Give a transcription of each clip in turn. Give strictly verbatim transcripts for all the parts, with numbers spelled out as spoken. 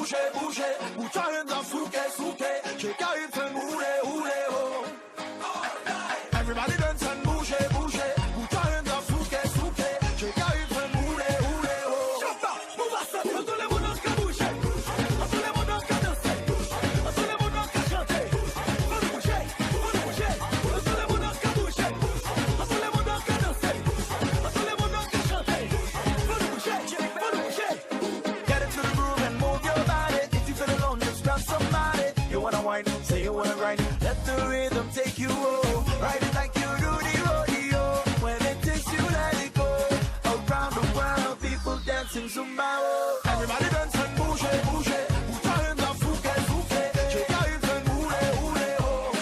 Bouje, bouje, put your hands up, souke, souke. Shake your hips and roule, roule, ho. Everybody dance and bouje, bouje, put your hands up, souke, souke. Shake your hips and roule, roule, ho. Shabba, move a sèt, tout le monde ka bouje, tout le monde ka danse, tout le monde ka chante. Fò nou bouje, fò nou bouje, tout le monde ka bouje, tout le monde ka danse, tout le monde ka chante. Fò nou bouje, fò nou bouje. Get into the groove and move your body. If you feel alone, just grab somebody. You wanna wine, say you wanna grind. Let the rhythm take you, oh. Ride it like you do the rodeo. When it takes you, let it go. Around the world, people dancing Zumba, oh. Everybody dance and bouje, bouje. Put your hands up, souke, souke. Shake your hips and roule, roule, oh.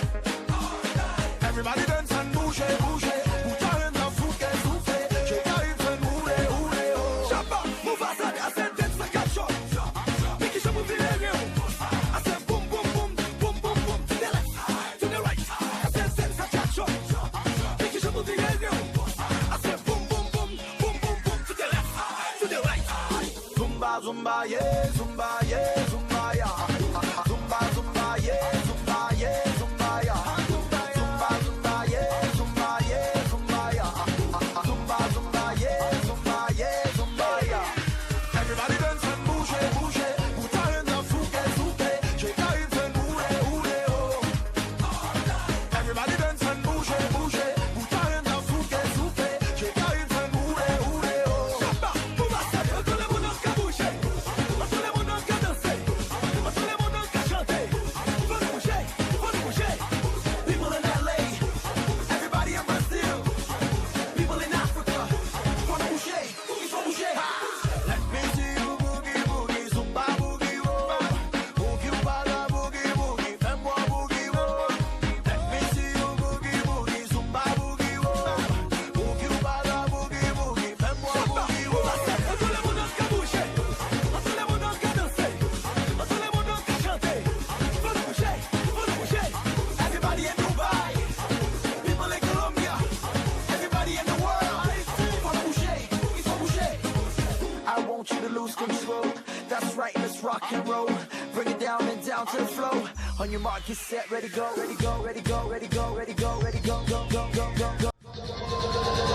Everybody dance and bouje, bouje. Put your hands up, souke, souke. Shake your hips and roule, roule, oh. Shabba, move a sèt, a sèt, dance like a shot. Make you shuffle the area. I said boom, boom, boom, boom, boom, boom, to the left, to the right. I said sense attraction. Make you shuffle the area. I said boom, boom, boom, boom, boom, boom, to the left, to the right. Zumba, zumba, yeah, zumba, yeah, zumba, yeah. Zumba, zumba, yeah, zumba, yeah, zumba, yeah. Zumba, zumba, yeah, zumba, yeah, zumba, yeah. Zumba, zumba, yeah, zumba, yeah, zumba, yeah. Everybody dance and bouje, bouje. Put your hands up, souke, souke. Shake your hips and roule, roule, oh. Everybody dance and bouje, bouje. Put your hands up, souke, souke. Shake your hips and roule, roule, oh. Shabba, move a sèt, tout le monde ka bouje, tout le monde ka danse, tout le monde ka chante. Fò nou bouje, fò nou bouje. People in L A, everybody in Brazil, people in Africa, fò nou bouje. Let me see you boogie, boogie, zumba boogie, whoa. Boogie walla, boogie, boogie, fè m wè boogie, whoa. Let me see you boogie, boogie, zumba boogie, whoa. Boogie walla, boogie, boogie, fè m wè boogie, whoa. Tout le monde ka bouje, tout le monde ka danse, tout le monde ka chante. Fò nou bouje, fò nou bouje. Everybody in Dubai, people in Colombia, everybody in the world. Fò nou bouje, fò nou bouje. I want you to lose control. That's right, let's rock and roll. Bring it down and down to the flow. On your mark, get set, ready, go, ready, go, ready, go, ready, go, ready, go, ready, go, go, go, go, go, go.